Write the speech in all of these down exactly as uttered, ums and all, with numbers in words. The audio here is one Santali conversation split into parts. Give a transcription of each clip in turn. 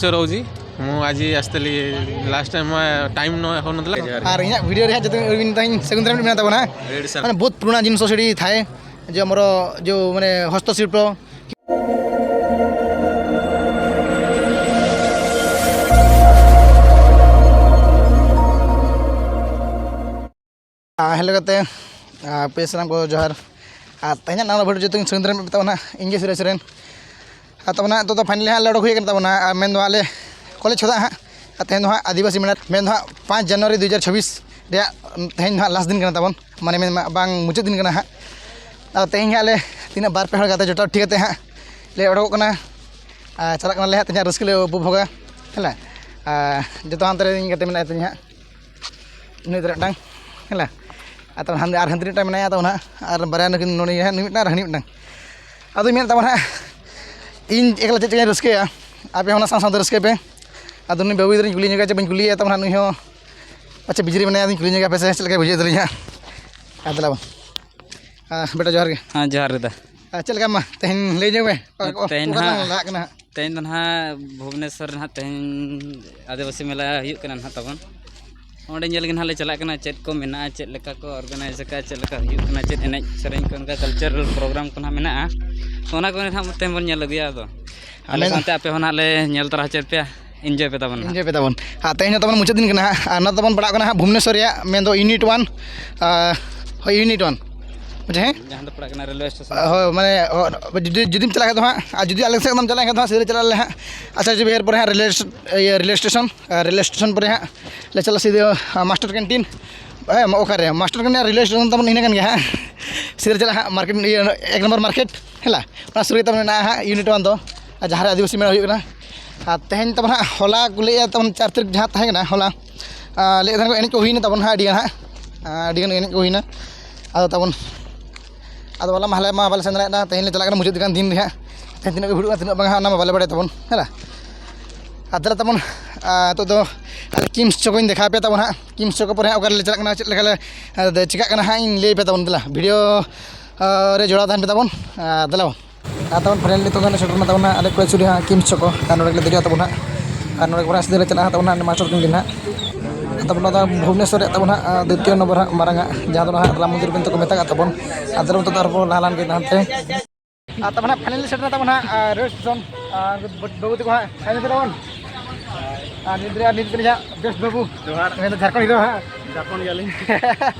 ରହୁଛି। ମୁଁ ଆଜି ଆସିଥିଲି ଲାଷ୍ଟ ଟାଇମ୍, ଟାଇମ୍ ନ ହଉନଥିଲା। ଆର୍ ᱤᱧᱟᱹᱜ ᱵᱷᱤᱰᱤᱭᱳ ᱨᱮ ᱦᱟᱸᱜ ᱡᱚᱛᱚ ᱟᱹᱵᱤᱱ ᱛᱟᱦᱮᱸ ᱥᱟᱹᱜᱩᱱ ᱫᱟᱨᱟᱢ ᱢᱮᱱᱟᱜ ᱛᱟᱵᱚᱱᱟ᱾ ᱨᱮᱰ ᱥᱟᱨ᱾ ᱢᱟᱱᱮ ᱵᱚᱦᱩᱛ ᱯᱩᱨᱟᱱᱟ ᱡᱤᱱᱤᱥ ᱥᱮ ᱛᱟᱦᱮᱸ ᱡᱮ ᱟᱢᱨᱚ ᱡᱚ ᱢᱟᱱᱮ ᱦᱚᱥᱛᱚ ᱥᱤᱞᱯᱚ᱾ ᱟᱨ ᱦᱮᱞᱳ ᱠᱟᱛᱮ, ᱟᱨ ᱯᱮ ᱥᱟᱱᱟᱢ ᱠᱚ ᱡᱚᱦᱟᱨ᱾ ᱟᱨ ᱛᱮᱦᱮᱧᱟᱜ ᱱᱟᱣᱟ ᱵᱷᱤᱰᱤᱭᱳ ᱡᱚᱛᱚ ᱥᱟᱹᱜᱩᱱ ᱫᱟᱨᱟᱢ ᱢᱮ ᱛᱟᱵᱚᱱᱟ, ᱤᱧ ᱜᱮ ᱥᱩᱨᱮᱥ ᱥᱚᱨᱮᱱ᱾ ᱟᱨ ᱛᱟᱵᱚᱱᱟ ᱱᱤᱛᱚᱜ ᱫᱚ ᱯᱷᱟᱭᱱᱟᱞᱤ ᱦᱟᱸᱜ ᱞᱮ ᱚᱰᱚᱠ ᱦᱩᱭ ᱟᱠᱟᱱ ᱛᱟᱵᱚᱱᱟ᱾ ᱟᱨ ᱢᱮᱱ ᱫᱚ ᱟᱞᱮ ᱠᱚᱞᱮᱡᱽ ᱪᱷᱚᱫᱟ ᱦᱟᱸᱜ, ᱟᱨ ᱛᱮᱦᱮᱧ ᱫᱚ ᱦᱟᱸᱜ ᱟᱹᱫᱤᱵᱟᱹᱥᱤ ᱢᱮᱞᱟ, ᱢᱮᱱ ᱫᱚ ᱦᱟᱸᱜ ᱯᱟᱸᱪ ᱡᱟᱱᱩᱣᱟᱨᱤ ᱫᱩ ᱦᱟᱡᱟᱨ ᱪᱷᱟᱵᱵᱤᱥ ᱨᱮᱭᱟᱜ ᱛᱮᱦᱮᱧ ᱫᱚ ᱦᱟᱸᱜ ᱞᱟᱥᱴ ᱫᱤᱱ ᱠᱟᱱᱟ ᱛᱟᱵᱚᱱ, ᱢᱟᱱᱮ ᱢᱮᱱ ᱢᱟ ᱵᱟᱝ ᱢᱩᱪᱟᱹᱫ ᱫᱤᱱ ᱠᱟᱱᱟ ᱦᱟᱸᱜ᱾ ᱟᱨ ᱛᱮᱦᱮᱧ ᱦᱟᱸᱜ ᱞᱮ ᱛᱤᱱᱟᱹᱜ ᱵᱟᱨ ᱯᱮ ᱦᱚᱲ ᱜᱟᱛᱮ ᱡᱚᱴᱟᱣ ᱴᱷᱤᱠ ᱠᱟᱛᱮ ᱦᱟᱸᱜ ᱞᱮ ᱚᱰᱚᱠᱚᱜ ᱠᱟᱱᱟ᱾ ᱟᱨ ᱪᱟᱞᱟᱜ ᱠᱟᱱᱟᱞᱮ ᱦᱟᱸᱜ, ᱛᱮᱦᱮᱧᱟᱜ ᱨᱟᱹᱥᱠᱟᱹ ᱞᱮ ᱩᱯᱚᱵᱷᱳᱜᱟ, ᱦᱮᱸ᱾ ᱟᱨ ᱡᱚᱛᱚ ᱦᱟᱱᱛᱮ ᱨᱮ ᱤᱧ ᱜᱟᱛᱮ ᱢᱮᱱᱟᱭ ᱛᱤᱧ ᱦᱟᱸᱜ, ᱱᱩᱭ ᱫᱚ ᱢᱤᱫᱴᱟᱝ, ᱦᱮᱸ᱾ ᱟᱨ ᱛᱟᱵᱚᱱ ᱦᱟᱱᱛᱮ ᱟᱨ ᱦᱟᱱᱛᱮ ᱢᱤᱫᱴᱟᱝ ᱢᱮᱱᱟᱭᱟ ᱛᱟᱵᱚᱱ ᱦᱟᱸᱜ, ᱟᱨ ᱵᱟᱨᱭᱟ ᱱᱩᱠᱤᱱ ᱱᱚᱰᱮ ᱦᱟᱸᱜ, ᱱᱩᱭ ᱢᱤᱫᱴᱟᱝ ᱟᱨ ᱦᱟᱹᱱᱤ ᱢᱤᱫᱴᱟᱝ᱾ ᱟᱫᱚᱧ ᱢᱮᱱᱮᱫ ᱛᱟᱵᱚᱱ ᱦᱟᱸᱜ, ᱤᱧ ᱮᱠᱞᱟ ᱪᱮᱫ ᱪᱚᱧ ᱨᱟᱹᱥᱠᱟᱹᱭᱟ, ᱟᱯᱮ ᱦᱚᱸ ᱚᱱᱟ ᱥᱟᱶ ᱥᱟᱶᱛᱮ ᱨᱟᱹᱥᱠᱟᱹᱭ ᱯᱮ᱾ ᱟᱫᱚ ᱱᱩᱭ ᱵᱟᱹᱵᱩ ᱜᱤᱫᱽᱨᱟᱹᱧ ᱠᱩᱞᱤ ᱧᱚᱜᱟ, ᱪᱮᱫ ᱵᱟᱹᱧ ᱠᱩᱞᱤᱭᱮᱭᱟ ᱛᱟᱵᱚᱱ ᱦᱟᱸᱜ, ᱱᱩᱭ ᱦᱚᱸ ᱯᱟᱪᱷᱮ ᱵᱤᱡᱽᱞᱤ ᱢᱮᱱᱟᱭᱟ, ᱟᱫᱚᱧ ᱠᱩᱞᱤ ᱧᱚᱜᱟ ᱯᱮᱥᱮ ᱪᱮᱫ ᱞᱮᱠᱟᱭ ᱵᱩᱡᱷᱟᱹᱣ ᱫᱟᱞᱤᱧ ᱦᱟᱸᱜ᱾ ᱟᱨ ᱫᱮᱞᱟ ᱵᱚᱱ᱾ ᱟᱸ, ᱵᱮᱴᱟ ᱡᱚᱦᱟᱨ ᱜᱮ᱾ ᱦᱮᱸ, ᱡᱚᱦᱟᱨ ᱜᱮ ᱫᱟ᱾ ᱟᱨ ᱪᱮᱫ ᱞᱮᱠᱟ ᱢᱟ ᱛᱮᱦᱮᱧ ᱞᱟᱹᱭ ᱧᱚᱜ ᱢᱮ, ᱚᱠᱟ, ᱚᱠᱟ, ᱛᱮᱦᱮᱧ ᱚᱠᱟ ᱱᱟᱦᱟᱜ ᱞᱟᱝ ᱞᱟᱦᱟᱜ ᱠᱟᱱᱟ ᱦᱟᱸᱜ? ᱛᱮᱦᱮᱧ ᱫᱚ ᱱᱟᱦᱟᱜ ᱵᱷᱩᱵᱽᱱᱮᱥᱚᱨ ᱨᱮ ᱱᱟᱦᱟᱜ ᱛᱮᱦᱮᱧ ᱟᱹᱫᱤᱵᱟᱹᱥᱤ ᱢᱮᱞᱟ ᱦᱩᱭᱩᱜ ᱠᱟᱱᱟ ᱱᱟᱦᱟᱜ ᱛᱟᱵᱚᱱ᱾ ᱚᱸᱰᱮ ᱧᱮᱞ ᱜᱮ ᱱᱟᱦᱟᱜ ᱞᱮ ᱪᱟᱞᱟᱜ ᱠᱟᱱᱟ, ᱪᱮᱫ ᱠᱚ ᱢᱮᱱᱟᱜᱼᱟ, ᱪᱮᱫ ᱞᱮᱠᱟ ᱠᱚ ᱚᱨᱜᱟᱱᱟᱭᱤᱡᱽ ᱟᱠᱟᱫᱼᱟ, ᱪᱮᱫ ᱞᱮᱠᱟ ᱦᱩᱭᱩᱜ ᱠᱟᱱᱟ, ᱪᱮᱫ ᱮᱱᱮᱡ ᱥᱮᱨᱮᱧ ᱠᱚ, ᱚᱱᱠᱟ ᱠᱟᱞᱪᱟᱨᱟᱞ ᱯᱨᱳᱜᱨᱟᱢ ᱠᱚ ᱱᱟᱦᱟᱜ ᱢᱮᱱᱟᱜᱼᱟ᱾ ᱛᱚ, ᱚᱱᱟ ᱠᱚᱜᱮ ᱱᱟᱦᱟᱜ ᱛᱮᱦᱮᱧ ᱵᱚᱱ ᱧᱮᱞ ᱟᱹᱜᱩᱭᱟ᱾ ᱟᱫᱚ ᱟᱞᱮ ᱟᱞᱮ ᱥᱟᱶᱛᱮ ᱟᱯᱮ ᱦᱚᱸ ᱱᱟᱦᱟᱜ ᱞᱮ ᱧᱮᱞ ᱛᱚᱨᱟ ᱦᱚᱪᱚᱭᱮᱫ ᱯᱮᱭᱟ, ᱮᱱᱡᱚᱭ ᱯᱮ ᱛᱟᱵᱚᱱ ᱱᱟᱦᱟᱜ᱾ ᱮᱱᱡᱚᱭ ᱯᱮ ᱛᱟᱵᱚᱱ᱾ ᱟᱨ ᱛᱮᱦᱮᱧ ᱫᱚ ᱛᱟᱵᱚᱱ ᱢᱩᱪᱟᱹᱫ ᱫᱤᱱ ᱠᱟᱱᱟ ᱦᱟᱸᱜ, ᱟᱨ ᱱᱚᱣᱟ ᱫᱚᱵᱚᱱ ᱯᱟᱲᱟᱜ ᱠᱟᱱᱟ ᱦᱟᱸᱜ ᱵᱷᱩᱵᱽᱱᱮᱥᱚᱨ ᱨᱮᱭᱟᱜ, ᱢᱮᱱᱫᱚ ᱤᱭᱩᱱᱤᱴ ᱚᱣᱟᱱ, ᱦᱳᱭ, ᱤᱭᱩᱱᱤᱴ ᱚᱣᱟᱱ, ᱵᱩᱡᱷᱟᱹᱣ ᱦᱮᱸ? ᱡᱟᱦᱟᱸ ᱫᱚ ᱯᱟᱲᱟᱜ ᱠᱟᱱᱟ ᱨᱮᱞᱣᱮ ᱥᱴᱮᱥᱚᱱ᱾ ᱦᱳᱭ, ᱢᱟᱱᱮ, ᱚ, ᱡᱩᱫᱤ, ᱡᱩᱫᱤᱢ ᱪᱟᱞᱟᱜ ᱠᱷᱟᱱ ᱫᱚ ᱦᱟᱸᱜ, ᱟᱨ ᱡᱩᱫᱤ ᱟᱞᱮ ᱥᱮᱫ ᱠᱷᱚᱱᱮᱢ ᱪᱟᱞᱟᱜ ᱠᱷᱟᱱ ᱫᱚ ᱦᱟᱸᱜ, ᱥᱤᱫᱷᱟᱹ ᱪᱟᱞᱟᱜ ᱟᱞᱮ ᱦᱟᱸᱜ ᱟᱪᱟᱨᱡᱚ ᱵᱤᱦᱟᱨ ᱯᱚᱨᱮ ᱦᱟᱸᱜ ᱨᱮᱞᱣᱮ ᱥᱴᱮ-, ᱤᱭᱟᱹ, ᱨᱮᱞᱣᱮ ᱥᱴᱮᱥᱚᱱ, ᱟᱨ ᱨᱮᱞᱣᱮ ᱥᱴᱮᱥᱚᱱ ᱯᱚᱨᱮ ᱦᱟᱸᱜ ᱞᱮ ᱪᱟᱞᱟᱜᱼᱟ ᱥᱤᱫᱷᱟᱹ, ᱟᱨ, ᱢᱟᱥᱴᱟᱨ ᱠᱮᱱᱴᱤᱱ᱾ ᱦᱮᱸ, ᱚᱠᱟᱨᱮ ᱢᱟᱥᱴᱟᱨ ᱠᱮᱱᱴᱤᱱ ᱟᱨ ᱨᱮᱞᱣᱮ ᱥᱴᱮᱥᱚᱱ ᱛᱟᱵᱚᱱ ᱤᱱᱟᱹ ᱠᱟᱱ ᱜᱮᱭᱟ ᱦᱟᱸᱜ᱾ ᱥᱤᱫᱷᱟᱹ ᱪᱟᱞᱟᱜ ᱦᱟᱸᱜ ᱢᱟᱨᱠᱮᱴ, ᱤᱭᱟᱹ, ᱮᱠ ᱱᱚᱢᱵᱚᱨ ᱢᱟᱨᱠᱮᱴ, ᱦᱮᱸ ᱞᱟ? ᱚᱱᱟ ᱥᱩᱨ ᱨᱮ ᱛᱟᱵᱚᱱ ᱢᱮᱱᱟᱜᱼᱟ ᱦᱟᱸᱜ ᱤᱭᱩᱱᱤᱴ ᱚᱣᱟᱱ ᱫᱚ, ᱟᱨ ᱡᱟᱦᱟᱸ ᱨᱮ ᱟᱹᱫᱤᱵᱟᱹᱥᱤ ᱢᱮᱞᱟ ᱦᱩᱭᱩᱜ ᱠᱟᱱᱟ᱾ ᱟᱨ ᱛᱮᱦᱮᱧ ᱛᱟᱵᱚᱱ ᱦᱟᱸᱜ, ᱦᱚᱞᱟ ᱠᱚ ᱞᱟᱹᱭᱮᱫᱼᱟ ᱛᱟᱵᱚᱱ ᱪᱟᱨ ᱛᱟᱹᱨᱤᱠᱷ ᱡᱟᱦᱟᱸ ᱛᱟᱦᱮᱸ ᱠᱟᱱᱟ ᱦᱚᱞᱟ, ᱟᱨ, ᱞᱟᱹᱭᱮᱫ ᱛᱟᱦᱮᱱ ᱠᱚ ᱮᱱᱮᱡ ᱠᱚ ᱦᱩᱭᱱᱟ ᱛᱟᱵᱚᱱ ᱦᱟᱸᱜ ᱟᱹᱰᱤ ᱜᱟᱱ ᱦᱟᱸᱜ, ᱟᱨ, ᱟᱹᱰᱤ ᱜᱟᱱ ᱮᱱᱮᱡ ᱠᱚ ᱦᱩᱭᱱᱟ᱾ ᱟᱫᱚ ᱛᱟᱵᱚᱱ, ᱟᱫᱚ ᱦᱚᱞᱟ ᱢᱟ ᱟᱞᱮ ᱢᱟ ᱵᱟᱞᱮ ᱥᱮᱱ ᱫᱟᱲᱮᱭᱟᱜᱼᱟ, ᱛᱮᱦᱮᱧ ᱞᱮ ᱪᱟᱞᱟᱜ ᱠᱟᱱᱟ ᱢᱩᱪᱟᱹᱫ ᱞᱮᱠᱟᱱ ᱫᱤᱱ ᱨᱮ ᱦᱟᱸᱜ᱾ ᱛᱮᱦᱮᱧ ᱛᱤᱱᱟᱹᱜ ᱠᱚ ᱵᱷᱤᱲᱚᱜᱼᱟ, ᱛᱤᱱᱟᱹᱜ ᱵᱟᱝ ᱦᱟᱸᱜ, ᱚᱱᱟ ᱢᱟ ᱵᱟᱞᱮ ᱵᱟᱲᱟᱭ ᱛᱟᱵᱚᱱ, ᱦᱮᱸ ᱞᱟ? ᱟᱨ ᱛᱟᱦᱚᱞᱮ ᱛᱟᱵᱚᱱ, ᱟᱨ, ᱱᱤᱛᱚᱜ ᱫᱚ ᱟᱞᱮ ᱠᱤᱢᱥ ᱪᱚᱠᱚᱧ ᱫᱮᱠᱷᱟᱣ ᱯᱮᱭᱟ ᱛᱟᱵᱚᱱ ᱦᱟᱸᱜ, ᱠᱤᱢᱥ ᱪᱚᱠᱚ ᱯᱚᱨᱮ ᱦᱟᱸᱜ ᱚᱠᱟᱨᱮ ᱞᱮ ᱪᱟᱞᱟᱜ ᱠᱟᱱᱟ, ᱪᱮᱫ ᱞᱮᱠᱟ ᱞᱮ, ᱟᱨ, ᱪᱤᱠᱟᱹᱜ ᱠᱟᱱᱟ ᱦᱟᱸᱜ, ᱤᱧ ᱞᱟᱹᱭ ᱯᱮ ᱛᱟᱵᱚᱱ, ᱫᱮᱞᱟ, ᱵᱷᱤᱰᱤᱭᱳ, ᱟᱨ, ᱨᱮ ᱡᱚᱲᱟᱣ ᱛᱟᱦᱮᱱ ᱯᱮ ᱛᱟᱵᱚᱱ, ᱟᱨ, ᱫᱮᱞᱟ ᱵᱚᱱ᱾ ᱟᱨ ᱛᱟᱵᱚᱱ ᱯᱷᱟᱭᱱᱟᱞ ᱱᱤᱛᱚᱜ ᱫᱚ ᱥᱮᱴᱮᱨ ᱮᱱᱟ ᱛᱟᱵᱚᱱ ᱦᱟᱸᱜ ᱟᱞᱮ ᱠᱚᱞᱮᱡᱽ ᱥᱩᱨ ᱨᱮ ᱦᱟᱸᱜ ᱠᱤᱢᱥ ᱪᱚᱠᱚ᱾ ᱟᱨ ᱱᱚᱰᱮ ᱜᱮᱞᱮ ᱫᱮᱡᱚᱜᱼᱟ ᱛᱟᱵᱚᱱ ᱦᱟᱸᱜ᱾ ᱟᱨ ᱱᱚᱰᱮ ᱜᱮ ᱥᱤᱫᱷᱟᱹ ᱞᱮ ᱪᱟᱞᱟᱜᱼᱟ ᱛᱟᱵᱚᱱ ᱦᱟᱸᱜ ᱢᱟᱥᱴᱟᱨ ᱠᱮᱱᱴᱤᱱ ᱦᱟᱸᱜ᱾ ᱟᱨ ᱛᱟᱵᱚᱱ ᱱᱚᱣᱟ ᱫᱚ ᱵᱷᱩᱵᱽᱱᱮᱥᱚᱨ ᱨᱮᱭᱟᱜ ᱛᱟᱵᱚᱱ ᱦᱟᱸᱜ ᱫᱤᱛᱤᱭᱚ ᱱᱚᱢᱵᱚᱨ ᱦᱟᱸᱜ ᱢᱟᱨᱟᱝ ᱟᱜ, ᱡᱟᱦᱟᱸ ᱫᱚ ᱦᱟᱸᱜ ᱨᱟᱢ ᱢᱚᱱᱫᱤᱨ ᱢᱮᱱᱛᱮ ᱠᱚ ᱢᱮᱛᱟᱜ ᱛᱟᱵᱚᱱ᱾ ᱟᱨ ᱛᱟᱵᱚᱱ ᱱᱤᱛᱚᱜ ᱫᱚ ᱟᱨᱦᱚᱸ ᱞᱟᱦᱟ ᱞᱟᱱ ᱜᱮ ᱦᱟᱱᱛᱮ᱾ ᱟᱨ ᱛᱟᱵᱚᱱ ᱦᱟᱸᱜ ᱯᱷᱟᱭᱱᱟᱞ ᱥᱮᱴᱮᱨ ᱮᱱᱟ ᱛᱟᱵᱚᱱ ᱦᱟᱸᱜ ᱨᱮᱞ ᱥᱴᱮᱥᱚᱱ᱾ ᱟᱨ ᱵᱟᱹᱵᱩ ᱛᱟᱠᱚ ᱦᱟᱸᱜ ᱥᱟᱭᱤᱱ ᱛᱟᱵᱚᱱ᱾ ᱟᱨ ᱱᱤᱛ ᱨᱮ, ᱟᱨ ᱱᱤᱛ ᱨᱮ ᱦᱟᱸᱜ ᱵᱮᱥ ᱵᱟᱹᱵᱩ᱾ ᱡᱚᱦᱟᱨ᱾ ᱢᱮᱱᱫᱚ ᱡᱷᱟᱲᱠᱷᱚᱸᱰ ᱦᱤᱨᱳ ᱦᱟᱸᱜ᱾ ᱡᱷᱟᱲᱠᱷᱚᱸᱰ ᱜᱮᱭᱟᱞᱤᱧ᱾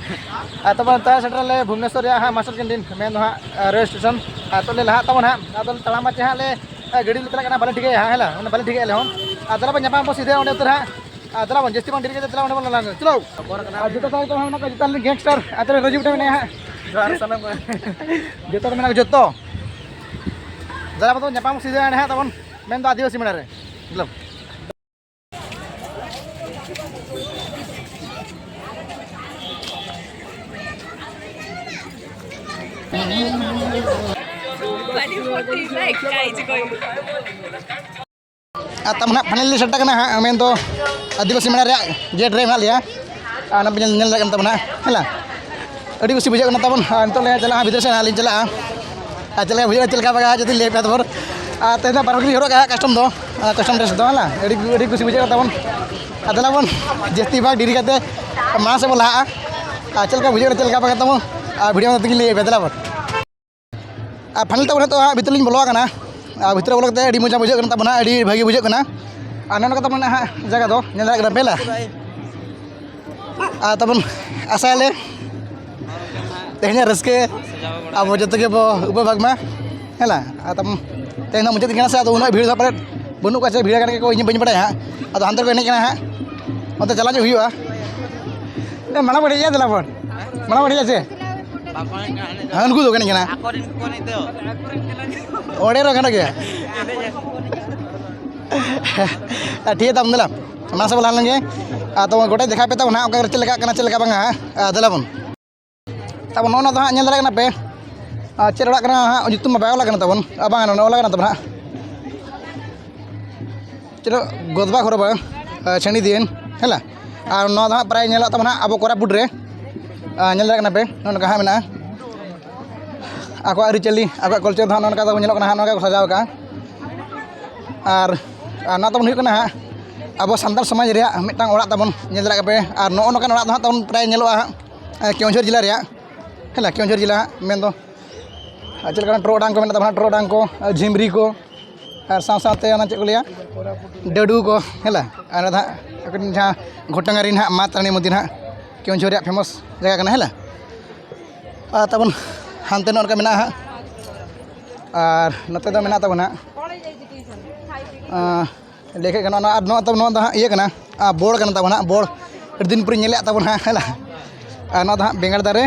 ᱟᱨ ᱛᱟᱵᱚᱱ ᱱᱤᱛᱚᱜ ᱥᱮᱴᱮᱨ ᱟᱞᱮ ᱵᱷᱩᱵᱽᱱᱮᱥᱚᱨ ᱨᱮᱭᱟᱜ ᱦᱟᱸᱜ ᱢᱟᱥᱴᱟᱨ ᱠᱮᱱᱴᱤᱱ, ᱢᱮᱱ ᱫᱚ ᱦᱟᱸᱜ ᱨᱮᱞ ᱥᱴᱮᱥᱚᱱ᱾ ᱟᱨ ᱛᱚ ᱞᱮ ᱞᱟᱦᱟᱜ ᱛᱟᱵᱚᱱ ᱦᱟᱸᱜ᱾ ᱟᱫᱚ ᱛᱟᱲᱟᱢ ᱢᱟᱪᱷᱟ ᱦᱟᱸᱜ ᱞᱮ ᱜᱟᱹᱰᱤ ᱞᱮ ᱪᱟᱞᱟᱜ ᱠᱟᱱᱟ, ᱵᱟᱞᱮ ᱴᱷᱤᱠᱟᱹᱭᱟ ᱦᱟᱸᱜ, ᱦᱮᱸ ᱞᱟ? ᱢᱟᱱᱮ ᱵᱟᱞᱮ ᱴᱷᱤᱠᱟᱹᱭᱟ ᱟᱞᱮ ᱦᱚᱸ᱾ ᱟᱨ ᱫᱮᱞᱟ ᱵᱚᱱ ᱧᱟᱯᱟᱢ ᱵᱚᱱ ᱥᱤᱫᱷᱟᱹ ᱚᱸᱰᱮ ᱩᱛᱟᱹᱨ ᱦᱟᱸᱜ᱾ ᱟᱨ ᱫᱮᱞᱟ ᱵᱚᱱ ᱡᱟᱹᱥᱛᱤ ᱵᱟᱝ ᱰᱮᱨᱤ ᱠᱟᱛᱮ ᱫᱮᱞᱟ ᱚᱸᱰᱮ ᱵᱚᱱ ᱞᱟᱜᱟ᱾ ᱪᱚᱞᱚ᱾ ᱟᱨ ᱡᱩᱛᱟᱹ ᱛᱟᱦᱮᱸ ᱠᱚᱜ ᱦᱟᱸᱜ ᱚᱱᱟ ᱠᱚ ᱡᱩᱛᱟᱹ ᱞᱮᱱ ᱜᱮᱝᱥᱴᱟᱨ᱾ ᱟᱨ ᱛᱟᱦᱞᱮ ᱨᱟᱹᱡᱩ ᱢᱤᱫᱴᱟᱝ ᱢᱮᱱᱟᱭᱟ ᱦᱟᱸᱜ᱾ ᱡᱚᱦᱟᱨ ᱥᱟᱱᱟᱢ ᱠᱚ᱾ ᱡᱚᱛᱚ ᱠᱚ ᱢᱮᱱᱟᱜ ᱠᱚ ᱡᱚᱛᱚ᱾ ᱫᱮᱞᱟ ᱵᱚᱱ ᱧᱟᱯᱟᱢ ᱥᱤᱫᱷᱟᱹ ᱚᱸᱰᱮ ᱦᱟᱸᱜ ᱛᱟᱵᱚᱱ᱾ ᱢᱮᱱᱫᱚ ᱟᱹᱫᱤᱵᱟᱹᱥᱤ ᱢᱮᱞᱟ ᱨᱮ᱾ ᱫᱮᱞᱟ᱾ ᱟᱨ ᱛᱟᱵᱚᱱ ᱦᱟᱸᱜ ᱯᱷᱟᱭᱱᱟᱞ ᱞᱮ ᱥᱮᱴᱮᱨ ᱠᱟᱱᱟ ᱦᱟᱸᱜ, ᱢᱮᱱᱫᱚ ᱟᱹᱫᱤᱵᱟᱹᱥᱤ ᱢᱮᱞᱟ ᱨᱮᱭᱟᱜ ᱜᱮᱴ ᱨᱮ ᱢᱮᱱᱟᱜ ᱞᱮᱭᱟ᱾ ᱟᱨ ᱚᱱᱟ ᱯᱮ ᱧᱮᱞ, ᱧᱮᱞ ᱫᱟᱲᱮᱭᱟᱜ ᱠᱟᱱ ᱛᱟᱵᱚᱱᱟ ᱦᱟᱸᱜ, ᱦᱮᱸ ᱞᱟ? ᱟᱹᱰᱤ ᱠᱩᱥᱤ ᱵᱩᱡᱷᱟᱹᱜ ᱠᱟᱱᱟ ᱛᱟᱵᱚᱱ᱾ ᱟᱨ ᱱᱤᱛᱚᱜ ᱞᱮ ᱪᱟᱞᱟᱜᱼᱟ ᱵᱷᱤᱛᱨᱤ ᱥᱮᱫ ᱦᱟᱸᱜ ᱞᱤᱧ ᱪᱟᱞᱟᱜᱼᱟ᱾ ᱟᱨ ᱪᱮᱫ ᱞᱮᱠᱟ ᱵᱩᱡᱷᱟᱹᱜ ᱠᱟᱱᱟ, ᱪᱮᱫ ᱞᱮᱠᱟ ᱵᱟᱝᱟ ᱡᱩᱫᱤ ᱞᱟᱹᱭ ᱯᱮ ᱛᱟᱵᱚᱱ᱾ ᱟᱨ ᱛᱮᱦᱮᱧ ᱫᱚ ᱵᱟᱨ ᱦᱚᱲ ᱜᱮᱞᱤᱧ ᱦᱚᱨᱚᱜ ᱠᱟᱜᱼᱟ ᱠᱟᱥᱴᱚᱢ ᱫᱚ, ᱟᱨ ᱠᱟᱥᱴᱚᱢ ᱰᱨᱮᱥ ᱫᱚ, ᱦᱮᱸ ᱞᱟ? ᱟᱹᱰᱤ, ᱟᱹᱰᱤ ᱠᱩᱥᱤ ᱵᱩᱡᱷᱟᱹᱜ ᱠᱟᱱᱟ ᱛᱟᱵᱚᱱ᱾ ᱟᱨ ᱫᱮᱞᱟ ᱵᱚᱱ ᱡᱟᱹᱥᱛᱤ ᱵᱟᱝ ᱰᱮᱨᱤ ᱠᱟᱛᱮ ᱢᱟᱲᱟᱝ ᱥᱮᱫ ᱵᱚᱱ ᱞᱟᱦᱟᱜᱼᱟ᱾ ᱟᱨ ᱪᱮᱫ ᱞᱮᱠᱟ ᱵᱩᱡᱷᱟᱹᱜ ᱠᱟᱱᱟ, ᱪᱮᱫ ᱞᱮᱠᱟ ᱵᱟᱝᱟ ᱛᱟᱵᱚᱱ, ᱟᱨ ᱵᱷᱤᱰᱤᱭᱳ ᱢᱟᱫᱽᱫᱷᱚᱢ ᱛᱮᱜᱮ ᱞᱟᱹᱭ ᱯᱮ, ᱫᱮᱞᱟ ᱵᱚᱱ᱾ ᱟᱨ ᱯᱷᱟᱭᱱᱟᱞ ᱛᱟᱵᱚᱱ ᱱᱤᱛᱚᱜ ᱦᱟᱸᱜ ᱵᱷᱤᱛᱨᱤ ᱞᱤᱧ ᱵᱚᱞᱚ ᱟᱠᱟᱱᱟ᱾ ᱟᱨ ᱵᱷᱤᱛᱨᱤ ᱵᱚᱞᱚ ᱠᱟᱛᱮ ᱟᱹᱰᱤ ᱢᱚᱡᱟ ᱵᱩᱡᱷᱟᱹᱜ ᱠᱟᱱᱟ ᱛᱟᱵᱚᱱᱟ, ᱟᱹᱰᱤ ᱵᱷᱟᱹᱜᱤ ᱵᱩᱡᱷᱟᱹᱜ ᱠᱟᱱᱟ᱾ ᱟᱨ ᱱᱚᱜᱼᱚ ᱱᱚᱝᱠᱟ ᱛᱟᱵᱚᱱ ᱦᱟᱸᱜ ᱡᱟᱭᱜᱟ ᱫᱚ ᱧᱮᱞ ᱫᱟᱲᱮᱭᱟᱜ ᱠᱟᱱᱟ ᱯᱮ ᱞᱟ? ᱟᱨ ᱛᱟᱵᱚᱱ ᱟᱥᱟᱭᱟᱞᱮ ᱛᱮᱦᱮᱧᱟᱜ ᱨᱟᱹᱥᱠᱟᱹ ᱟᱵᱚ ᱡᱚᱛᱚ ᱜᱮᱵᱚ ᱩᱯᱚᱵᱷᱟᱜᱽ ᱢᱟ, ᱦᱮᱸ ᱞᱟ? ᱟᱨ ᱛᱟᱵᱚᱱ ᱛᱮᱦᱮᱧ ᱫᱚ ᱢᱩᱪᱟᱹᱫ ᱫᱤᱱ ᱠᱟᱱᱟ ᱥᱮ, ᱟᱫᱚ ᱩᱱᱟᱹᱜ ᱵᱷᱤᱲ ᱫᱚ ᱯᱟᱞᱮᱫ ᱵᱟᱹᱱᱩᱜ ᱠᱚᱣᱟ ᱥᱮ ᱵᱷᱤᱲ ᱟᱠᱟᱱ ᱜᱮᱭᱟ ᱠᱚ, ᱤᱧ ᱦᱚᱸ ᱵᱟᱹᱧ ᱵᱟᱲᱟᱭᱟ ᱦᱟᱸᱜ᱾ ᱟᱫᱚ ᱦᱟᱱᱛᱮ ᱨᱮᱠᱚ ᱮᱱᱮᱡ ᱠᱟᱱᱟ ᱦᱟᱸᱜ, ᱚᱱᱛᱮ ᱪᱟᱞᱟᱣ ᱧᱚᱜ ᱦᱩᱭᱩᱜᱼᱟ᱾ ᱮ, ᱢᱟᱲᱟᱝ ᱵᱚᱱ ᱮᱱᱮᱡᱼᱟ, ᱫᱮᱞᱟ ᱵᱚᱱ ᱢᱟᱲᱟᱝ ᱵᱚᱱ ᱮᱱᱮᱡᱼᱟ ᱥᱮ? ᱦᱮᱸ, ᱩᱱᱠᱩ ᱫᱚ ᱮᱱᱮᱡ ᱠᱟᱱᱟ᱾ ᱚᱸᱰᱮ ᱨᱮᱦᱚᱸ ᱜᱟᱱᱚᱜ ᱜᱮᱭᱟ᱾ ᱟᱨ ᱴᱷᱤᱠ ᱜᱮᱭᱟ, ᱛᱟᱵᱚᱱ ᱫᱮᱞᱟ, ᱢᱟᱲᱟᱝ ᱥᱮᱫ ᱵᱚᱱ ᱞᱟᱦᱟ ᱞᱮᱱ ᱜᱮ᱾ ᱟᱨ ᱛᱚ ᱜᱚᱴᱟ ᱫᱮᱠᱷᱟᱣ ᱯᱮ ᱛᱟᱵᱚᱱ ᱦᱟᱸᱜ, ᱚᱠᱟ ᱨᱮ ᱪᱮᱫ ᱞᱮᱠᱟᱜ ᱠᱟᱱᱟ, ᱪᱮᱫ ᱞᱮᱠᱟ ᱵᱟᱝᱟ ᱦᱟᱸᱜ᱾ ᱟᱨ ᱫᱮᱞᱟ ᱵᱚᱱ᱾ ᱛᱟᱵᱚᱱ ᱱᱚᱜᱼᱚ ᱱᱚᱣᱟ ᱫᱚ ᱦᱟᱸᱜ ᱧᱮᱞ ᱫᱟᱲᱮᱭᱟᱜ ᱠᱟᱱᱟ ᱯᱮ᱾ ᱟᱨ ᱪᱮᱫ ᱚᱲᱟᱜ ᱠᱟᱱᱟ ᱦᱟᱸᱜ, ᱧᱩᱛᱩᱢ ᱢᱟ ᱵᱟᱭ ᱚᱞ ᱟᱠᱟᱱᱟ ᱛᱟᱵᱚᱱ᱾ ᱟᱨ ᱵᱟᱝᱟ, ᱱᱚᱜᱼᱚ ᱚᱞ ᱟᱠᱟᱱᱟ ᱛᱟᱵᱚᱱ ᱦᱟᱸᱜ᱾ ᱪᱮᱫ ᱜᱚᱫᱵᱟ ᱜᱷᱚᱨ ᱵᱟᱝ, ᱟᱨ ᱪᱷᱟᱹᱱᱤ ᱫᱤᱭᱮᱱ, ᱦᱮᱸ ᱞᱟ? ᱟᱨ ᱱᱚᱣᱟ ᱫᱚ ᱦᱟᱸᱜ ᱯᱨᱟᱭ ᱧᱮᱞᱚᱜ ᱛᱟᱵᱚᱱ ᱦᱟᱸᱜ ᱟᱵᱚ ᱠᱳᱨᱟᱯᱩᱴ ᱨᱮ᱾ ᱟᱨ ᱧᱮᱞ ᱫᱟᱲᱮᱭᱟᱜ ᱠᱟᱱᱟ ᱯᱮ, ᱱᱚᱜᱼᱚ ᱱᱚᱝᱠᱟ ᱦᱟᱸᱜ ᱢᱮᱱᱟᱜᱼᱟ᱾ ᱟᱠᱚᱣᱟᱜ ᱟᱹᱨᱤᱪᱟᱹᱞᱤ, ᱟᱠᱚᱣᱟᱜ ᱠᱟᱞᱪᱟᱨ ᱫᱚ ᱦᱟᱸᱜ ᱱᱚᱜᱼᱚ ᱱᱚᱝᱠᱟ ᱛᱟᱵᱚᱱ ᱧᱮᱞᱚᱜ ᱠᱟᱱᱟ ᱦᱟᱸᱜ, ᱱᱚᱜᱼᱚ ᱱᱚᱝᱠᱟ ᱠᱚ ᱥᱟᱡᱟᱣ ᱟᱠᱟᱫᱼᱟ᱾ ᱟᱨ ᱟᱨ ᱱᱚᱣᱟ ᱛᱟᱵᱚᱱ ᱦᱩᱭᱩᱜ ᱠᱟᱱᱟ ᱦᱟᱸᱜ ᱟᱵᱚ ᱥᱟᱱᱛᱟᱲ ᱥᱚᱢᱟᱡᱽ ᱨᱮᱭᱟᱜ ᱢᱤᱫᱴᱟᱝ ᱚᱲᱟᱜ ᱛᱟᱵᱚᱱ, ᱧᱮᱞ ᱫᱟᱲᱮᱭᱟᱜ ᱠᱟᱱᱟ ᱯᱮ᱾ ᱟᱨ ᱱᱚᱜᱼᱚ ᱱᱚᱝᱠᱟᱱ ᱚᱲᱟᱜ ᱫᱚ ᱦᱟᱸᱜ ᱛᱟᱵᱚᱱ ᱯᱨᱟᱭ ᱧᱮᱞᱚᱜᱼᱟ ᱦᱟᱸᱜ ᱠᱮᱣᱚᱱᱡᱷᱚᱨ ᱡᱮᱞᱟ ᱨᱮᱭᱟᱜ, ᱦᱮᱸ ᱞᱟ, ᱠᱮᱣᱚᱱᱡᱷᱚᱨ ᱡᱮᱞᱟ ᱦᱟᱸᱜ ᱢᱮᱱᱫᱚ ᱟᱨ ᱪᱮᱫ ᱞᱮᱠᱟᱱᱟᱜ ᱴᱚᱨᱚᱰᱟᱝ ᱠᱚ ᱢᱮᱱᱟᱜ ᱛᱟᱵᱚᱱᱟ, ᱴᱚᱨᱚᱰᱟᱝ ᱠᱚ, ᱟᱨ ᱡᱷᱤᱢᱨᱤ ᱠᱚ, ᱟᱨ ᱥᱟᱶ ᱥᱟᱶᱛᱮ ᱚᱱᱟ ᱪᱮᱫ ᱠᱚ ᱞᱟᱹᱭᱟ, ᱰᱟᱹᱰᱩ ᱠᱚ, ᱦᱮᱸ ᱞᱟ᱾ ᱟᱨ ᱚᱱᱟ ᱫᱚ ᱦᱟᱸᱜ ᱟᱹᱠᱤᱱ ᱡᱟᱦᱟᱸ ᱜᱷᱚᱴᱚᱝ ᱟᱹᱨᱤ ᱱᱟᱦᱟᱜ ᱢᱟ ᱛᱟᱨᱟᱱᱤ ᱢᱚᱱᱫᱤᱨ ᱦᱟᱸᱜ ᱠᱮᱣᱚᱱᱡᱷᱚᱨ ᱨᱮᱭᱟᱜ ᱯᱷᱮᱢᱟᱥ ᱡᱟᱭᱜᱟ ᱠᱟᱱᱟ, ᱦᱮᱸ ᱞᱟ᱾ ᱟᱨ ᱛᱟᱵᱚᱱ ᱦᱟᱱᱛᱮ ᱱᱚᱜᱼᱚ ᱱᱚᱝᱠᱟ ᱢᱮᱱᱟᱜᱼᱟ ᱦᱟᱸᱜ᱾ ᱟᱨ ᱱᱚᱛᱮ ᱫᱚ ᱢᱮᱱᱟᱜ ᱛᱟᱵᱚᱱᱟ ᱦᱟᱸᱜ, ᱟᱸ, ᱞᱟᱹᱭ ᱠᱷᱟᱡ ᱜᱟᱱᱚᱜᱼᱟ, ᱱᱚᱣᱟ ᱟᱨ ᱱᱚᱣᱟ ᱛᱟᱵᱚᱱ, ᱱᱚᱣᱟ ᱫᱚ ᱦᱟᱸᱜ ᱤᱭᱟᱹ ᱠᱟᱱᱟ, ᱟᱨ ᱵᱚᱲ ᱠᱟᱱᱟ ᱛᱟᱵᱚᱱ ᱦᱟᱸᱜ, ᱵᱚᱲ᱾ ᱟᱹᱰᱤ ᱫᱤᱱ ᱯᱚᱨᱮ ᱧᱮᱞᱮᱫ ᱛᱟᱵᱚᱱ ᱦᱟᱸᱜ, ᱦᱮᱸ ᱞᱟ᱾ ᱟᱨ ᱱᱚᱣᱟ ᱫᱚ ᱦᱟᱸᱜ ᱵᱮᱸᱜᱟᱲ ᱫᱟᱨᱮ,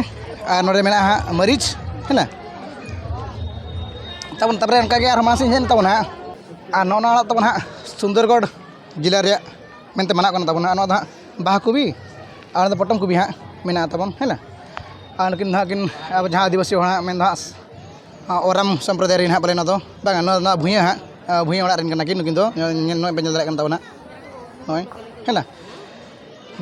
ᱟᱨ ᱱᱚᱰᱮ ᱢᱮᱱᱟᱜᱼᱟ ᱦᱟᱸᱜ ᱢᱟᱹᱨᱤᱪ, ᱦᱮᱸ ᱞᱟ᱾ ᱛᱟᱵᱚᱱ, ᱛᱟᱨᱯᱚᱨᱮ ᱚᱱᱠᱟ ᱜᱮ ᱟᱨᱦᱚᱸ ᱢᱟᱥᱮ ᱧᱮᱞ ᱛᱟᱵᱚᱱ ᱦᱟᱸᱜ᱾ ᱟᱨ ᱱᱚᱜᱼᱚ ᱱᱚᱣᱟ ᱟᱲᱟᱜ ᱛᱟᱵᱚᱱ ᱦᱟᱸᱜ ᱥᱩᱱᱫᱚᱨᱜᱚᱲ ᱡᱮᱞᱟ ᱨᱮᱭᱟᱜ ᱢᱮᱱᱛᱮ ᱢᱟᱱᱟᱜ ᱠᱟᱱᱟ ᱛᱟᱵᱚᱱ ᱦᱟᱸᱜ᱾ ᱱᱚᱣᱟ ᱫᱚ ᱦᱟᱸᱜ ᱵᱟᱦᱟ ᱠᱚᱵᱤ, ᱟᱨ ᱱᱚᱣᱟ ᱫᱚ ᱯᱚᱴᱚᱢ ᱠᱚᱵᱤ ᱦᱟᱸᱜ ᱢᱮᱱᱟᱜᱼᱟ ᱛᱟᱵᱚᱱ, ᱦᱮᱸ ᱞᱟ᱾ ᱟᱨ ᱱᱩᱠᱤᱱ ᱫᱚ ᱦᱟᱸᱜ ᱠᱤᱱ ᱟᱵᱚ ᱡᱟᱦᱟᱸ ᱟᱹᱫᱤᱵᱟᱹᱥᱤ ᱦᱚᱲ ᱦᱟᱸᱜ ᱢᱮᱱ ᱫᱚ ᱦᱟᱸᱜ ᱟᱸ, ᱳᱨᱟᱢ ᱥᱚᱢᱯᱨᱚᱫᱟᱭ ᱨᱮᱱ ᱦᱟᱸᱜ ᱯᱟᱞᱮ ᱱᱚᱣᱟ ᱫᱚ, ᱵᱟᱝᱟ, ᱱᱚᱣᱟ, ᱱᱚᱣᱟ ᱵᱷᱩᱭᱟᱹ ᱦᱟᱸᱜ, ᱟᱸ, ᱵᱷᱩᱭᱟᱹ ᱚᱲᱟᱜ ᱨᱮᱱ ᱠᱟᱱᱟ ᱠᱤᱱ ᱱᱩᱠᱤᱱ ᱫᱚ᱾ ᱧᱮᱞ, ᱧᱮᱞ, ᱱᱚᱜᱼᱚᱭ ᱯᱮ ᱧᱮᱞ ᱫᱟᱲᱮᱭᱟᱜ ᱠᱟᱱ ᱛᱟᱵᱚᱱᱟ, ᱱᱚᱜᱼᱚᱭ, ᱦᱮᱸ ᱞᱟ᱾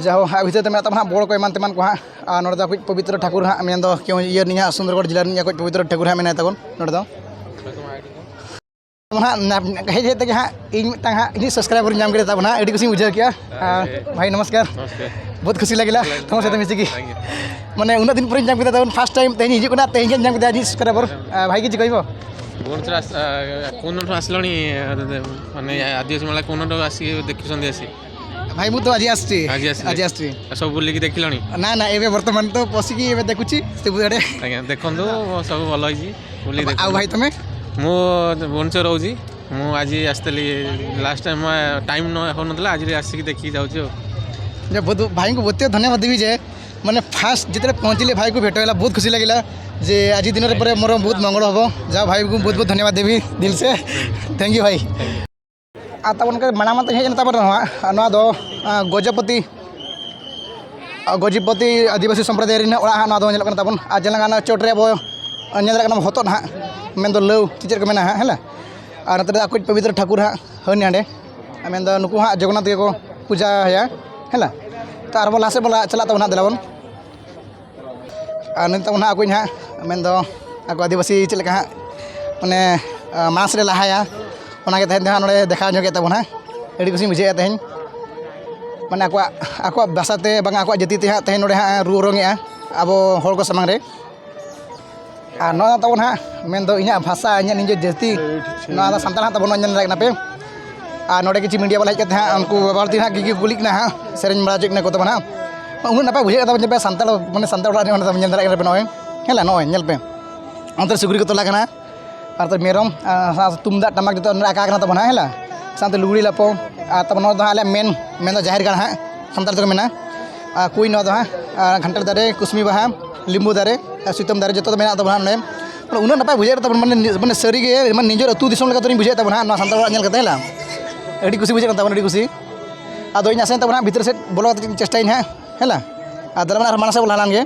ᱡᱟᱦᱳ, ᱦᱟᱸᱜ ᱵᱷᱤᱛᱟᱹᱨ ᱛᱮ ᱢᱮᱱᱟᱜ ᱛᱟᱵᱚᱱᱟ ᱦᱟᱸᱜ ᱵᱚᱲ ᱠᱚ ᱮᱢᱟᱱ ᱛᱮᱢᱟᱱ ᱠᱚ ᱦᱟᱸᱜ, ᱟᱨ ᱱᱚᱰᱮ ᱫᱚ ᱟᱠᱚᱭᱤᱡ ᱯᱚᱵᱤᱛᱨᱚ ᱴᱷᱟᱠᱩᱨ ᱦᱟᱸᱜ, ᱢᱮᱱᱫᱚ ᱠᱮᱣ-, ᱤᱭᱟᱹ ᱨᱤᱱᱤᱡ ᱦᱟᱸᱜ, ᱥᱩᱱᱫᱚᱨᱜᱚᱲ ᱡᱮᱞᱟ ᱨᱤᱱᱤᱡ ᱟᱠᱚᱭᱤᱡ ᱯᱚᱵᱤᱛᱨᱚ ᱴᱷᱟᱠᱩᱨ ᱦᱟᱸᱜ ᱢᱮᱱᱟᱭ ᱛᱟᱵᱚᱱ ᱱᱚᱰᱮ ᱫᱚ᱾ ᱦᱟᱸᱜ ᱦᱮᱡ ᱦᱮᱡ ᱛᱮᱜᱮ ᱦᱟᱸᱜ ᱤᱧ ᱢᱤᱫᱴᱟᱝ ᱦᱟᱸᱜ ᱤᱧᱤᱡ subscriber ᱤᱧ ᱧᱟᱢ ᱠᱮᱫᱮ ᱛᱟᱵᱚᱱᱟ, ᱟᱹᱰᱤ ᱠᱩᱥᱤᱧ ᱵᱩᱡᱷᱟᱹᱣ ᱠᱮᱜᱼᱟ᱾ ᱟᱨ ᱵᱷᱟᱭ, ᱱᱚᱢᱚᱥᱠᱟᱨ᱾ ᱱᱚᱢᱚᱥᱠᱟᱨ᱾ ᱵᱚᱦᱩᱛ ᱠᱷᱩᱥᱤ ᱞᱟᱜᱤᱞᱟ ᱛᱚᱢᱟᱨ ᱥᱟᱛᱮ ᱢᱤᱥᱤ ᱠᱤ᱾ Thank you. ᱢᱟᱱᱮ, ᱩᱱᱟᱹᱜ ᱫᱤᱱ ᱯᱚᱨᱮᱧ ᱧᱟᱢ ᱠᱮᱫᱟ ᱛᱟᱵᱚᱱ, first time ᱛᱮᱦᱮᱧ ᱦᱤᱡᱩᱜ ᱠᱟᱱᱟ, ᱛᱮᱦᱮᱧ ᱜᱮᱧ ᱧᱟᱢ ᱠᱮᱫᱟ ᱤᱧᱤᱡ subscriber᱾ ᱟᱨ ᱵᱷᱟᱭ, କିଛି କହିବ? ଭୁବନେଶ୍ୱର ଆସ-, ଆ, କୋଉ ଦିନଠୁ ଆସିଲଣି, ଆ, ମାନେ, ଆଦିବାସୀ ମେଳା କୋଉ ଦିନଠୁ ଆସିକି ଦେଖୁଛନ୍ତି ଆସି? ଭାଇ, ମୁଁ ତ ଆଜି ଆସିଛି। ଆଜି ଆସିଲେ? ଆଜି ଆସିଛି। ଆଉ ସବୁ ବୁଲିକି ଦେଖିଲଣି? ନା, ନା, ଏବେ ବର୍ତ୍ତମାନ ତ ପଶିକି ଏବେ ଦେଖୁଛି ସେ ବୁଆଡ଼େ। ଆଜ୍ଞା, ଦେଖନ୍ତୁ, ସବୁ ଭଲ ହେଇଛି, ବୁଲିକି ଆଉ ଦେଖନ୍ତୁ। ଭାଇ, ତମେ? ମୁଁ ଭୁବନେଶ୍ୱର ରହୁଛି। ମୁଁ ଆଜି ଆସିଥିଲି, ଲାଷ୍ଟ ଟାଇମ୍ ଟାଇମ୍ ନ, ହଉନଥିଲା, ଆଜି ଆସିକି ଦେଖିକି ଯାଉଛି ଆଉ। ଯେ ବହୁତ, ଭାଇଙ୍କୁ ବହୁତ ଧନ୍ୟବାଦ ଦେବି ଯେ, ମାନେ, ଫାଷ୍ଟ ଯେତେବେଳେ ପହଞ୍ଚିଲେ, ଭାଇକୁ ଭେଟ ହେଲା, ବହୁତ ଖୁସି ଲାଗିଲା ଯେ ଆଜି ଦିନରେ ପରେ ମୋର ବହୁତ ମଙ୍ଗଳ ହବ। ଯାହା ଭାଇକୁ ବହୁତ ବହୁତ ଧନ୍ୟବାଦ ଦେବି ଦିଲ ସେ। ଥ୍ୟାଙ୍କ ୟୁ ଭାଇ। ᱟᱨ ᱛᱟᱵᱚᱱ ᱚᱱᱠᱟ ᱢᱟᱲᱟᱝ ᱢᱟᱛᱚ ᱦᱮᱡ ᱮᱱ ᱛᱟᱵᱚᱱ ᱨᱮᱦᱚᱸ, ᱟᱨ ᱱᱚᱣᱟ ᱫᱚ, ᱟᱸ, ᱜᱚᱡᱚᱯᱚᱛᱤ, ᱟᱸ, ᱜᱚᱡᱚᱯᱚᱛᱤ ᱟᱹᱫᱤᱵᱟᱹᱥᱤ ᱥᱚᱢᱯᱨᱚᱫᱟᱭ ᱨᱮᱱᱟᱜ ᱚᱲᱟᱜ ᱦᱟᱸᱜ ᱱᱚᱣᱟ ᱫᱚ ᱧᱮᱞᱚᱜ ᱠᱟᱱᱟ ᱛᱟᱵᱚᱱ᱾ ᱟᱨ ᱡᱮᱞᱮᱠᱟ ᱚᱱᱟ ᱪᱚᱴ ᱨᱮ ᱟᱵᱚ ᱧᱮᱞ ᱫᱟᱲᱮᱭᱟᱜ ᱠᱟᱱᱟ ᱦᱚᱛᱚᱫ ᱦᱟᱸᱜ, ᱢᱮᱱᱫᱚ ᱞᱟᱹᱣ ᱥᱮ ᱪᱮᱫ ᱠᱚ ᱢᱮᱱᱟ ᱦᱟᱸᱜ, ᱦᱮᱸ ᱞᱟ? ᱟᱨ ᱱᱚᱛᱮ ᱨᱮ ᱟᱠᱚᱭᱤᱡ ᱯᱚᱵᱤᱛᱨᱚ ᱴᱷᱟᱹᱠᱩᱨ ᱦᱟᱸᱜ ᱦᱟᱹᱱᱤ ᱦᱟᱸᱰᱮ, ᱟᱨ ᱢᱮᱱᱫᱚ ᱱᱩᱠᱩ ᱦᱟᱸᱜ ᱡᱚᱜᱚᱱᱱᱟᱛᱷ ᱜᱮᱠᱚ ᱯᱩᱡᱟᱹ ᱟᱭᱟ, ᱦᱮᱸ ᱞᱟ? ᱛᱚ ᱟᱨ ᱵᱚ ᱞᱟᱦᱟ ᱥᱮᱫ ᱵᱚ ᱞᱟ-, ᱪᱟᱞᱟᱜ ᱛᱟᱵᱚᱱ ᱦᱟᱸᱜ, ᱫᱮᱞᱟ ᱵᱚᱱ᱾ ᱟᱨ ᱱᱤᱛᱚᱜ ᱱᱟᱦᱟᱜ ᱟᱠᱚᱧ ᱦᱟᱸᱜ ᱢᱮᱱᱫᱚ ᱟᱠᱚ ᱟᱹᱫᱤᱵᱟᱹᱥᱤ ᱪᱮᱫ ᱞᱮᱠᱟ ᱦᱟᱸᱜ ᱢᱟᱱᱮ ᱢᱟᱲᱟᱝ ᱥᱮᱫ ᱞᱮ ᱞᱟᱦᱟᱭᱟ, ᱚᱱᱟᱜᱮ ᱛᱮᱦᱮᱧ ᱫᱚ ᱦᱟᱸᱜ ᱱᱚᱰᱮ ᱫᱮᱠᱷᱟᱣ ᱧᱚᱜᱮᱫ ᱛᱟᱵᱚᱱᱟ᱾ ᱟᱹᱰᱤ ᱠᱩᱥᱤᱧ ᱵᱩᱡᱷᱟᱹᱣᱮᱫᱼᱟ ᱛᱮᱦᱮᱧ, ᱢᱟᱱᱮ ᱟᱠᱚᱣᱟᱜ ᱟᱠᱚᱣᱟᱜ ᱵᱷᱟᱥᱟᱛᱮ ᱵᱟᱝ ᱟᱠᱚᱣᱟᱜ ᱡᱟᱹᱛᱤ ᱛᱮ ᱦᱟᱸᱜ ᱛᱮᱦᱮᱧ ᱱᱚᱰᱮ ᱦᱟᱸᱜ ᱨᱩ ᱚᱨᱚᱝᱮᱜᱼᱟ ᱟᱵᱚ ᱦᱚᱲ ᱠᱚ ᱥᱟᱢᱟᱝ ᱨᱮ᱾ ᱟᱨ ᱱᱚᱣᱟ ᱛᱟᱵᱚᱱ ᱦᱟᱸᱜ ᱢᱮᱱᱫᱚ ᱤᱧᱟᱹᱜ ᱵᱷᱟᱥᱟ, ᱤᱧᱟᱹᱜ ᱱᱤᱡᱮᱨ ᱡᱟᱹᱛᱤ, ᱱᱚᱣᱟ ᱫᱚ ᱥᱟᱱᱛᱟᱲ ᱦᱟᱸᱜ ᱛᱟᱵᱚᱱ, ᱱᱚᱣᱟ ᱧᱮᱞ ᱫᱟᱲᱮᱭᱟᱜ ᱠᱟᱱᱟ ᱯᱮ᱾ ᱟᱨ ᱱᱚᱰᱮ ᱠᱤᱪᱷᱩ ᱢᱤᱰᱤᱭᱟ ᱵᱟᱞᱟ ᱦᱮᱡ ᱠᱟᱛᱮ ᱦᱟᱸᱜ ᱩᱱᱠᱩ ᱵᱟᱵᱟ ᱛᱤᱱ ᱦᱟᱸᱜ ᱠᱤ ᱠᱩᱞᱤᱜ ᱠᱟᱱᱟ ᱦᱟᱸᱜ, ᱥᱮᱨᱮᱧ ᱵᱟᱲᱟ ᱦᱚᱪᱚᱭᱮᱫ ᱠᱟᱱᱟ ᱠᱚ ᱛᱟᱵᱚᱱ ᱦᱟᱸᱜ᱾ ᱩᱱᱟᱹᱜ ᱱᱟᱯᱟᱭ ᱵᱩᱡᱷᱟᱹᱜ ᱠᱟᱱ ᱛᱟᱵᱚᱱ ᱡᱮ ᱥᱟᱱᱛᱟᱲ, ᱢᱟᱱᱮ ᱥᱟᱱᱛᱟᱲ ᱚᱲᱟᱜ ᱨᱮ ᱚᱸᱰᱮ ᱧᱮᱞ ᱫᱟᱲᱮᱭᱟᱜ ᱠᱟᱱᱟ ᱯᱮ ᱱᱚᱜᱼᱚᱭ, ᱦᱮᱸ ᱞᱟ, ᱱᱚᱜᱼᱚᱭ ᱧᱮᱞ ᱯᱮ᱾ ᱚᱱᱛᱮ ᱨᱮ ᱥᱩᱠᱨᱤ ᱠᱚ ᱛᱚᱞᱟ ᱠᱟᱱᱟ, ᱟᱨ ᱛᱚ ᱢᱮᱨᱚᱢ, ᱟᱨ ᱥᱟᱶᱛᱮ ᱛᱩᱢᱫᱟᱜ ᱴᱟᱢᱟᱠ ᱡᱚᱛᱚ ᱱᱚᱰᱮ ᱟᱠᱟ ᱠᱟᱱᱟ ᱛᱟᱵᱚᱱ ᱦᱟᱸᱜ, ᱦᱮᱸ ᱞᱟ᱾ ᱥᱟᱶᱛᱮ ᱞᱩᱜᱽᱲᱤ ᱞᱟᱯᱚ, ᱟᱨ ᱛᱟᱵᱚᱱ ᱱᱚᱣᱟ ᱫᱚ ᱦᱟᱸᱜ ᱟᱞᱮᱭᱟᱜ ᱢᱮᱱ, ᱢᱮᱱ ᱫᱚ ᱡᱟᱦᱮᱨ ᱜᱟᱲ ᱦᱟᱸᱜ, ᱥᱟᱱᱛᱟᱲ ᱛᱮᱠᱚ ᱢᱮᱱᱟ᱾ ᱟᱨ ᱠᱩᱭ ᱱᱚᱣᱟ ᱫᱚ ᱦᱟᱸᱜ, ᱟᱨ ᱜᱷᱟᱱᱴᱟᱲ ᱫᱟᱨᱮ, ᱠᱩᱥᱢᱤ ᱵᱟᱦᱟ, ᱞᱤᱢᱵᱩ ᱫᱟᱨᱮ, ᱟᱨ ᱥᱩᱛᱟᱹᱢ ᱫᱟᱨᱮ ᱡᱚᱛᱚ ᱫᱚ ᱢᱮᱱᱟᱜ ᱛᱟᱵᱚᱱᱟ ᱱᱚᱰᱮ᱾ ᱢᱟᱱᱮ ᱩᱱᱟᱹᱜ ᱱᱟᱯᱟᱭ ᱵᱩᱡᱷᱟᱹᱜ ᱠᱟᱱ ᱛᱟᱵᱚᱱᱟ, ᱢᱟᱱᱮ, ᱢᱟᱱᱮ ᱥᱟᱹᱨᱤ ᱜᱮ, ᱢᱟᱱᱮ ᱱᱤᱡᱮᱨ ᱟᱹᱛᱩ ᱫᱤᱥᱚᱢ ᱞᱮᱠᱟ ᱛᱮᱞᱤᱧ ᱵᱩᱡᱷᱟᱹᱣᱮᱫ ᱛᱟᱵᱚᱱᱟ ᱦᱟᱸᱜ, ᱱᱚᱣᱟ ᱥᱟᱱᱛᱟᱲ ᱚᱲᱟᱜ ᱧᱮᱞ ᱠᱟᱛᱮ, ᱦᱮᱸ ᱞᱟ᱾ ᱟᱹᱰᱤ ᱠᱩᱥᱤ ᱵᱩᱡᱷᱟᱹᱜ ᱠᱟᱱ ᱛᱟᱵᱚᱱᱟ, ᱟᱹᱰᱤ ᱠᱩᱥᱤ᱾ ᱟᱫᱚ ᱤᱧ ᱟᱥᱟᱭ ᱛᱟᱵᱚᱱᱟ ᱦᱟᱸᱜ ᱵᱷᱤᱛᱨᱤ ᱥᱮᱫ ᱵᱚᱞᱚ ᱠᱟᱛᱮ ᱪᱮᱥᱴᱟᱭᱟᱹᱧ ᱦᱟᱸᱜ, ᱦᱮᱸ ᱞᱟ᱾ ᱟᱨ ᱫᱮᱞᱟ ᱵᱚᱱ ᱟᱨ ᱢᱟᱲᱟᱝ ᱥᱮᱫ ᱵᱚᱱ ᱞᱟᱦᱟ ᱞᱮᱱ ᱜᱮ᱾